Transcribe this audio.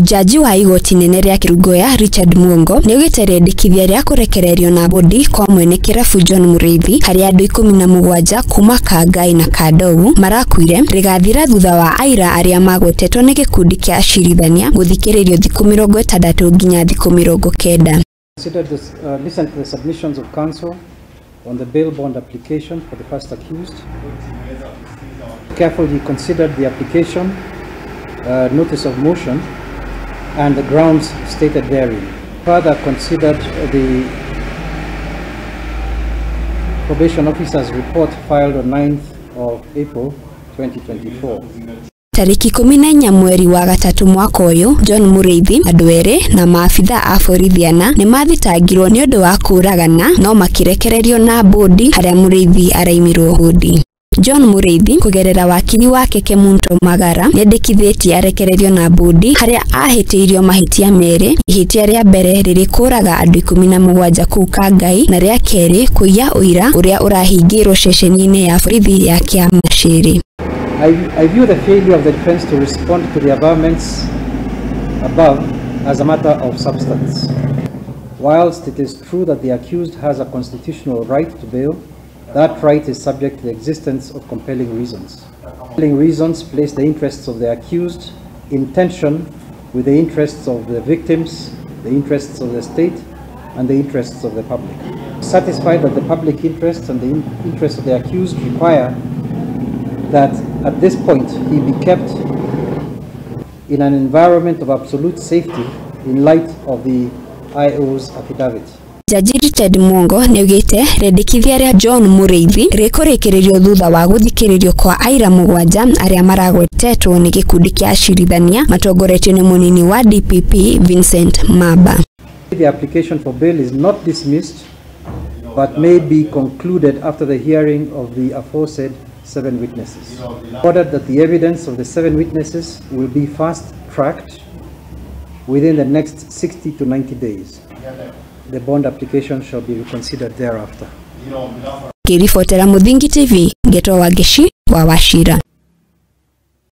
Jaji wa igoti nene rĩa Kerugoya Richard Mwongo nĩaugĩte rĩendekithia rĩa kũrekererio na bodi kwa mwene kĩrabu John Mũrĩithi harĩa andũ 17 kuma Kangai na Kandogu marakuire rĩgathira thutha wa aira arĩa magwetetwo nĩ gĩkundi kĩa acirithania gũthikĩrĩrio thikũ 60 nginya thikũ 90. Considered this, listen to the submissions of counsel on the bail bond application for the first accused. Carefully considered the application, notice of motion, and the grounds stated therein. Further considered the probation officer's report filed on 9th of April 2024. Tariki 14 mweri wa gatatu mwaka ũyũ, John Mũrĩithi, andũ erĩ na maabitha a borithi ana nĩmathitangirwo nĩ ũndũ wa kũũragana no makĩrekererio na bodi harĩa Mũrĩithi araimirwo bodi. John Mũrĩithi kũgerera wakiri wake Kemunto Magara nĩendekithĩtie arekererio na bodi harĩa ahĩtĩirio mahĩtia merĩ, ihĩtia rĩa mbere rĩrĩ kũũraga andũ 17 kũu Kangai na rĩa kerĩ kũiya ũira ũrĩa ũrahingĩirwo ceceni-inĩ ya borithi ya Kĩamacĩrĩ. I view the failure of the defense to respond to the averments above as a matter of substance. Whilst it is true that the accused has a constitutional right to bail, that right is subject to the existence of compelling reasons. Compelling reasons place the interests of the accused in tension with the interests of the victims, the interests of the state, and the interests of the public. Satisfied that the public interests and the interests of the accused require that at this point he be kept in an environment of absolute safety in light of the IO's affidavit. Jaji Richard Mwongo nĩaugĩte rĩendekithia rĩa John Mũrĩithi rĩkũrĩkĩrĩrio thutha wa gũthikĩrĩrio kwa aira 7 arĩa maragwetetwo nĩ gĩkundi kĩa acirithania matongoretio nĩ mũnini wa DPP Vincent Maba. The application for bail is not dismissed but may be concluded after the hearing of the aforesaid 7 witnesses. Ordered that the evidence of the 7 witnesses will be fast-tracked within the next 60 to 90 days. The bond application shall be reconsidered thereafter. Kirifotera Muthingi TV, Ngeto Wangechi wa Wachira.